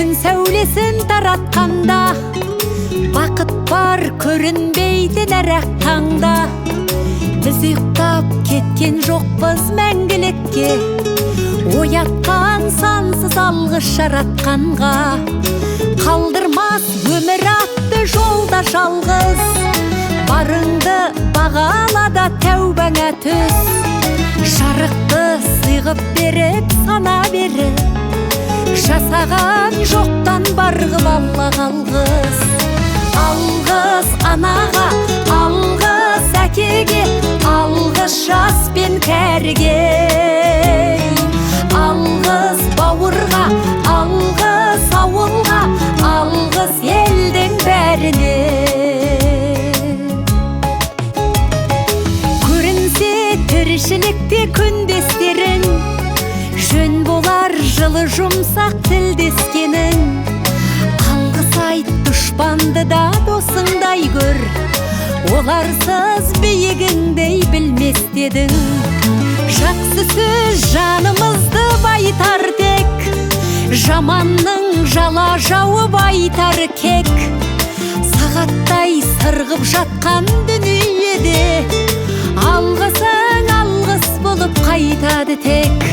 Күн сәулесін таратқанда, бақыт бар көрінбейтін әр-ақ таңда. Біз ұйықтап кеткен жоқпыз мәңгілікке, оятқан сансыз алғыс жаратқанға. Қалдырмас өмір атты жолда жалғыз, барыңды бағала да тәубаңа түс. Жарықты сыйғып беріп, сана беріп, жасаған жоқтан бар ғып Аллаға алғыс. Алғыс анаға, алғыс әкеге, алғыс жас пен кәріге. Алғыс бауырға, алғыс ауылға, алғыс елдің бәріне. Көрінсе тіршілікте күндестерің, жөн болар жылы жұмсақ тілдескенің. Алғыс айт дұшпанды да досыңдай көр, оларсыз биігіңдей білмес дедің. Жақсы сөз жанымызды байытар тек, жаманның жала жауып айтар кек. Сағаттай сырғып жатқан дүниеде, алғысың алғыс болып қайтады тек.